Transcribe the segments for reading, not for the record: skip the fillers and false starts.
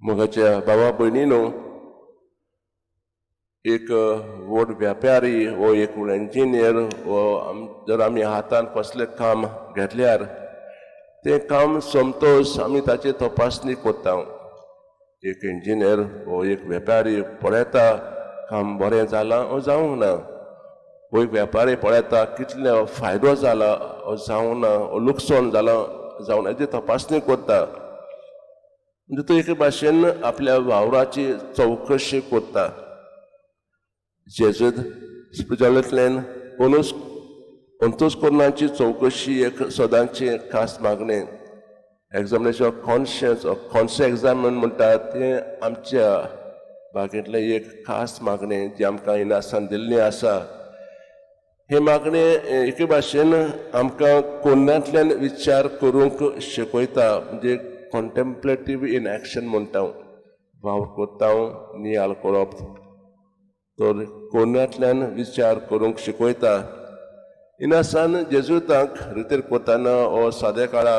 मोगाच्या बाबा भयणीनो, एक व्हड व्यापारी वो एक व्हड इंजिनियर वो जर आमी हातान कसलें काम घेतल्यार तें काम सोमतोच आमी ताची तपासणी करता. एक इंजिनियर वो एक वेपारी पळयता काम बरें जालां वो जावंक ना, वो एक वेपारी पळयता कितलो फायदो जाला वो जावंक ना, वो लुकसाण जालां जावंक ना, हेजी तपासणी करता. म्हणजे तो एके भाशेन आपल्या वावराची चवकशी करता. जेजूत स्पिरिच्युअलांतल्यान अंतस्करणाची चवकशी एक सदांची खास मागणें. Examination of conscience, conscious examen म्हणटा तें आमच्या बागेंतलें एक खास मागणें जी आमकां इनासान दिल्ली आसा. हे मागणें एके भाशेन आमकां कोन्नांतल्यान विचार करूंक शिकयता, म्हणजे कॉन्टेम्पलेटीव इन एक्शन म्हणटा. वावर करता नियाळ करप, तर कोन्नांतल्यान विचार करूंक शिकयता. इनासान जेजुतांक रितीर करतना वो साद्या काळा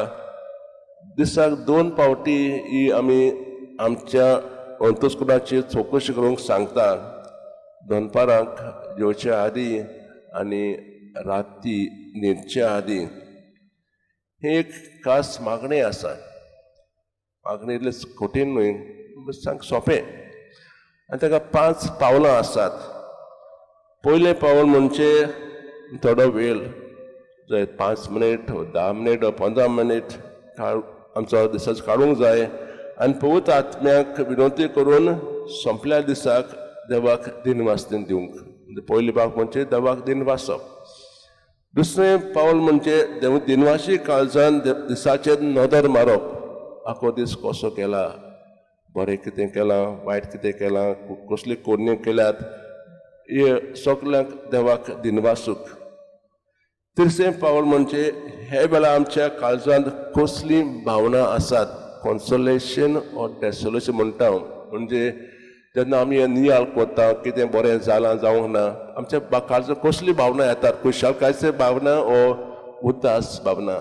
दिसाक 2 फावटी ही आमी आमच्या अंतस्कुराची चवकशी करूंक सांगता. दनपारांक जेवचे आदी आनी राती न्हिदचे आदी. ही एक खास मागणी आसा. मागणी इतलें कठीण न्हय, सामकें सोंपें. आनी ताका 5 पावलां आसात. पयलें पावल म्हणजे थोडो वेळ, जाय 5 मिनीट, 10 मिनीट, 15 मिनीट आमचो दिसाचो काडूंक जाय आनी पवित्र आत्म्याक विनवती करून सोंपल्या दिसाक देवाक दिनवास दिवंक. म्हणजे पयली भाग म्हणजे देवाक दिनवासप. दुसरें पावल म्हणजे देव दिनवाशी काळजान दिसाचेर नदर मारप. आखो दीस कसो केला, बरें कितें केलां, वायट कितें केलां, कसली कोरण्यो केल्यात, हे सगल्यांक देवाक दिनवासूक. तिसरें पावल म्हणजे हे वेळार आमच्या काळजांत कसली भावनां आसात, कॉन्सोलेशन ऑर डेसोलेशन म्हणटा. म्हणजे जेन्ना आमी नियाळ करता कितें बरें जालां जावंक ना, आमच्या काळजांत कसली भावनां येतात, खुशालकायचे भावना ओ उदास भावना,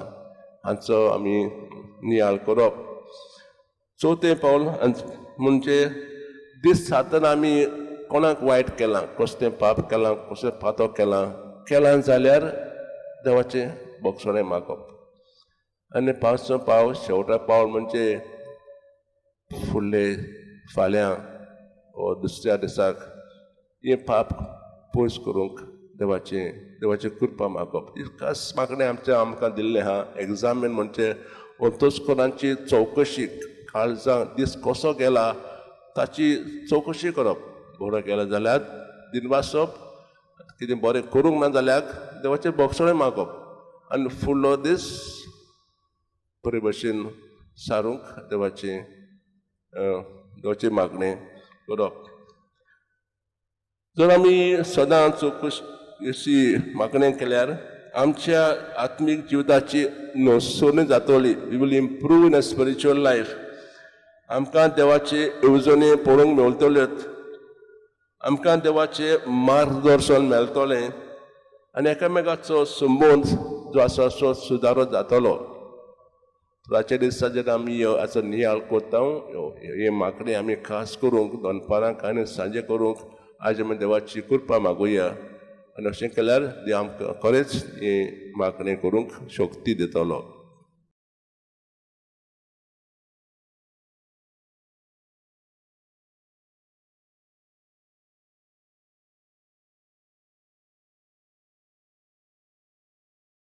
हांचो आमी नियाळ करप. चवथें पावल म्हणजे दीस सातना आमी कोणाक वायट केलां, कसलें पाप केलां, कसलें पातो केलां, केलां जाल्यार देवाचें बोगसणें मागप. आनी पांचवो पावल, शेवटा पावल म्हणजे फुडले फाल्यां वो दुसऱ्या दिसाक हें पाप पयस करूंक देवाची कृपा मागप. ही खास मागणें आमच्या आमकां दिल्लें आहा. एग्जामीन म्हणजे अंतस्करणाची चवकशी, काळजां दीस कसो गेला ताची चवकशी करप. बरो गेला जाल्यार दिनवासप, कितें बरें करूंक ना जाल्यार देवाचें बोगसणें मागप आनी फुडलो दीस बरे भशेन सारूंक देवाचें मागणें करप. जर आमी सदां चवकशी अशी मागणें केल्यार आमच्या आत्मीक जिविताची नसोणी जातली. We will improve in a spiritual life. आमकां देवाचे येवजणे पळोवंक मेळटल्योत, आमकां देवाचें मार्गदर्शन मेळटलें आनी एकामेकाचो संबंद जो आसा तो सुदारो जातलो. रातच्या दिसा जेन्ना आमी हाचो नियाळ करता, हे मागणें आमी खास करूंक दनपारांक आनी सांजे करूंक आज आमी देवाची कृपा मागुया आनी अशें केल्यार देव आमकां खरेंच ही मागणें करूंक शक्ती दितलो.